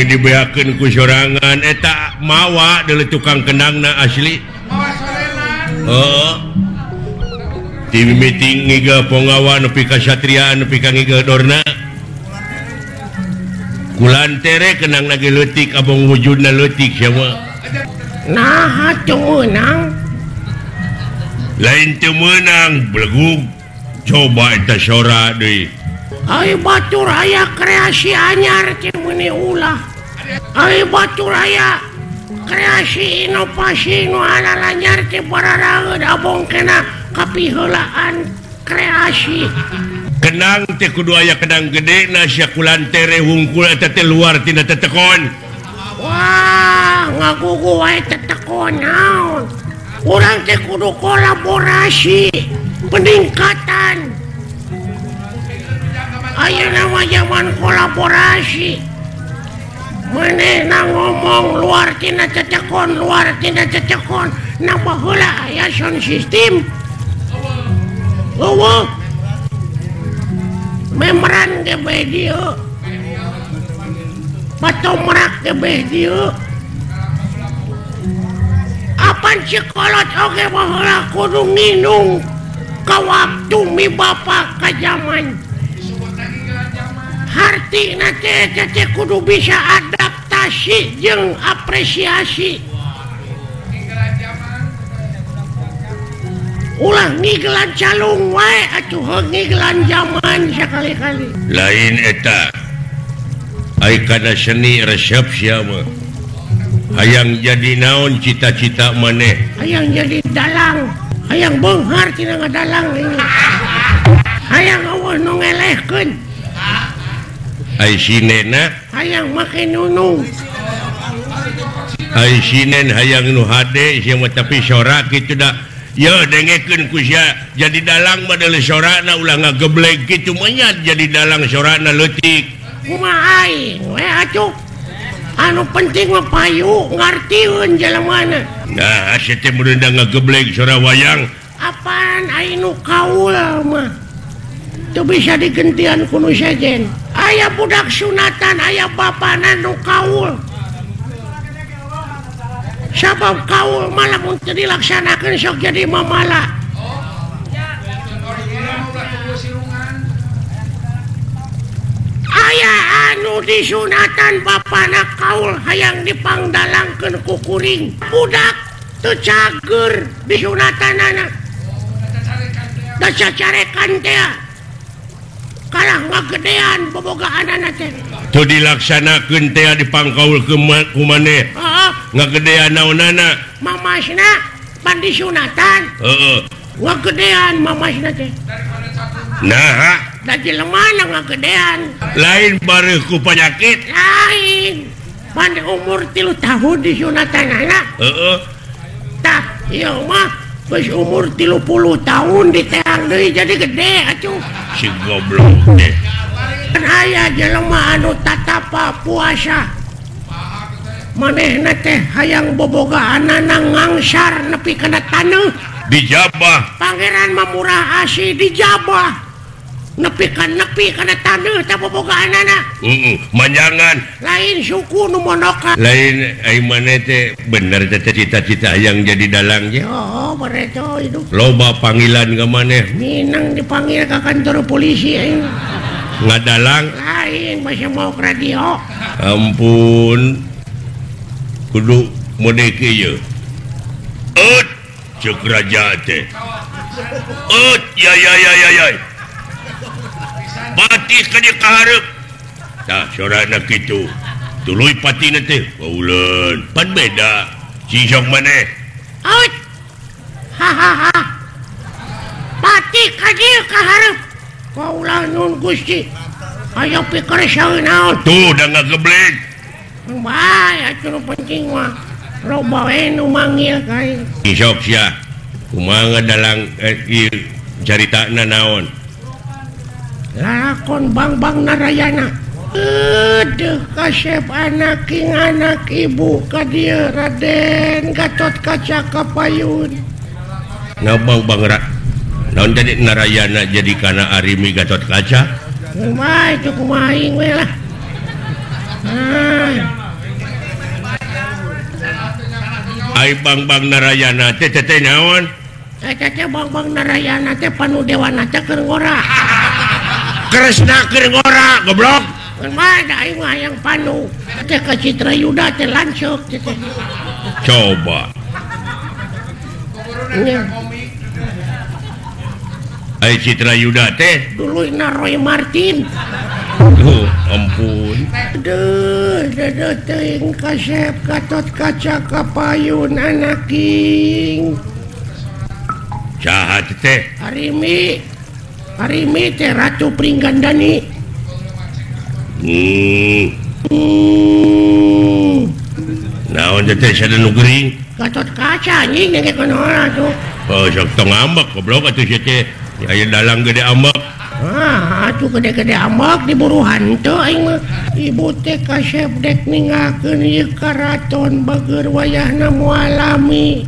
Dibeakeun ku sorangan eta mawa deuleu tukang kendangna asli. Heeh. Ti mimiti ngiga ponggawa nepi ka satria nepi ka ngiga dorna. Kulantere kendangna ge leutik abong wujudna leutik sia mah. Naha teu meunang? Lain teu meunang belegug. Coba eta sora deui. Ai batur aya kreasi anyar teh meuni ulah. Ai batur aya kreasi inovasi nu alalanyar teh bararaeud abong kena kapiheulaan kreasi. Kenang teh kudu aya kendang gede na sia kulantere hungkul eta teh luar tina tetekon. Wah, ngagugu wae tetekon naon. Urang teh kudu kolaborasi, peningkatan. Ayeuna mah zaman kolaborasi. Manehna ngomong luar tina cecekon, luar tina cecekon, na baheula aya sound system. Eueuh. Memeran ge bae dieu. Patomrak ge bae dieu. Apan cikolot oge baheula kudu nginung ka waktu mi bapa ka zaman. Hartina teh kudu bisa adaptasi jeung apresiasi. Ulah ngigelan calung wae atuh heuh ngigelan zaman sakali-kali. Lain eta. Ai kana seni resep sia mah. Hayang jadi naon cita-cita maneh? Hayang jadi dalang, hayang beunghar tina ngadalang ini. Hayang eueuh nu ngelehkeun. Ai sinena hayang make nunung. Ai sinen hayang nu hade sia mah tapi sora kitu da. Ye dengekeun ku sia jadi dalang mah deuleu sorana ulah ngageblek kitu mah nya jadi dalang sorana leutik. Kumaha aing we atuh. Anu penting mah payu ngartieun jelemana. Nah, sia teh mun ngageblek sora wayang. Apaan aing nu kaul mah. Teu bisa digentian ku nu sejen. Aya budak sunatan, aya bapana nu kaul. Sabab kaul malah mun teu dilaksanakeun sok jadi mamala. Aya anu disunatan bapana kaul hayang dipangdalangkeun ku kuring. Budak teu cager disunatanana. Da cacarekan teh. Kalah ngagedean bobogaanana teh. Teu dilaksanakeun teh dipangkaul ku maneh. Heeh. Ngagedean naonana? Mamasna pan disunatan. Heeh. Ngagedean mamasna teh. Naha? Da jelemana ngagedean. Lain bareuh ku panyakit. Lain. Pan umur 3 tahun disunatanana. Heeh. Tah, ieu mah geus umur 30 tahun diteang deui jadi gede atuh. Si goblok teh. Kan aya jelema anu tatapa puasa. Manehna teh hayang bobogaanana ngangsar nepi kana taneuh. Dijabah. Pangeran mah murah asih dijabah. Nepi ka nepi kana taneuh teh bobogaanana. Heeh, manjangan. Lain suku nu monoka. Lain ai maneh teh bener teh cita-cita hayang jadi dalang nya. Oh, bareto hidup. Loba panggilan ka maneh. Minang dipanggil ka kantor polisi aing. Ngadalang? Lain masih mau ke radio. Ampun. Kudu mode kieu. Ut ceuk raja teh. Ut ya ya ya ya ya. Pati ka dieu ka hareup. Tah sorana kitu. Tuluy patina teh bauleun. Pan beda. Sing sok maneh. Ut. Ha ha ha. Pati ka dieu ka hareup. Kaulah nun Gusti. Ayo pikir saeun naon. Tuh da ngageblek. Bae atuh nu penting mah. Loba we nu manggil ka aing. Sok sia. Kumaha dalang ieu caritana naon? Lakon Bangbang Narayana. Aduh kasep anak king anak ibu ka dieu Raden Gatot Kaca Kapayun. Nah Bangbang naon jadi Narayana jadi kana Arimi Gatot Kaca? Kumaha itu kumaha aing we lah. Ai Bangbang Narayana teh teh naon? Eta teh Bangbang Narayana teh panu dewana teh keur ngora. Kresna keur ngora goblok. Mah da aing mah hayang panu. Teh ka Citra Yuda teh lanceuk teh. Coba. Ai Citra Yuda teh duluyna Roy Martin. Duh, ampun. Duh, duh teuing kasep Gatot Kaca Kapayun anak king. Saha teh? Arimi. Arimi teh Ratu Pringgandani. Naon teh sada nu gering? Gatot Kaca anjing denge kunaon atuh. Oh, sok tong ambek goblok atuh sia teh. Aya dalang gede ambek. Ah, atuh gede-gede ambek diburu hantu aing mah. Ibu teh kasep dek ninggalkeun ieu karaton bageur wayahna moal lami.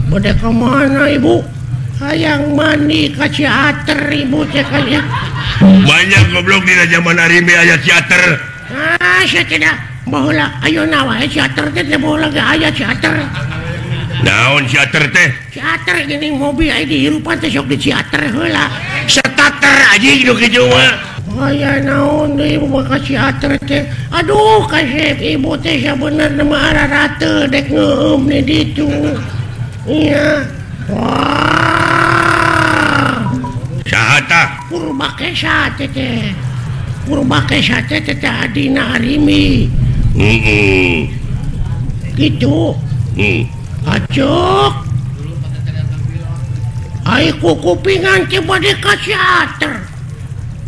Bade ka mana ibu? Hayang mandi ka Ciater ibu teh kaya. Banyak goblok dina zaman Arimi aya Ciater. Ah, sia tidak. Baheula ayeuna wae Ciater teh baheula ge aya Ciater. Naon Ciater teh? Ciater geuning mobil aya dihirupan teh sok di Ciater heula. Starter anjing nu kitu mah. Aya naon deui ibu mah ka Ciater teh. Aduh kasep ibu teh sabenerna mah ararate dek ngeueum di ditu. Iya. Wah. Saha tah? Purbakesa teh teh. Purbakesa teh teh adina Arimi. Heeh. Kitu. Acuk. Ai kukupingan teh bade ka Ciater.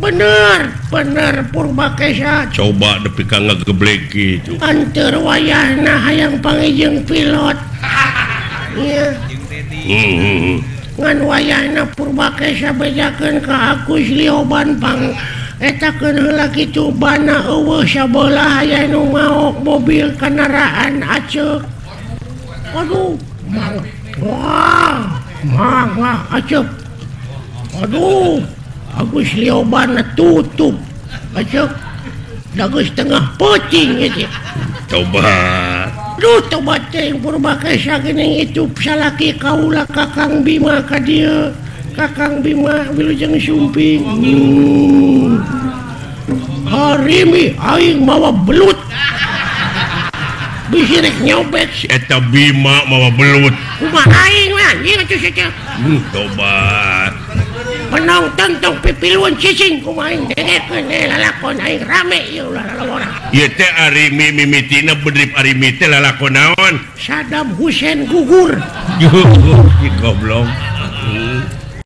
Bener, bener Purbakesa. Coba nepi ka ngageblek kitu. Anteur wayahna hayang panggih pilot. Iya. Ngan wayahna Purbakesa bejakeun ka Agus Lioban pang etakeun heula kitu bana eueuh sabelah aya nu maok mobil kendaraan aceuk. Aduh, mang. Wah, mang wah aceuk. Aduh, Agus Lioban tutup. Aceuk. Da geus tengah peuting ieu. Coba. Duh, tobat teh Purbakesa geuning itu salaki kaula Kakang Bima ka dieu. Kakang Bima wilujeng sumping. Harimi aing mawa belut. Bisi rek nyobet si eta Bima mawa belut. Kumaha aing mah anjing atuh sia. Tobat. Penonton tong pipiluan cicing kumaha aing dengekeun lalakon aing rame ieu lalakon. Ieu teh Arimi mimitina bedrip Arimi teh lalakon naon? Saddam Hussein gugur. Goblok.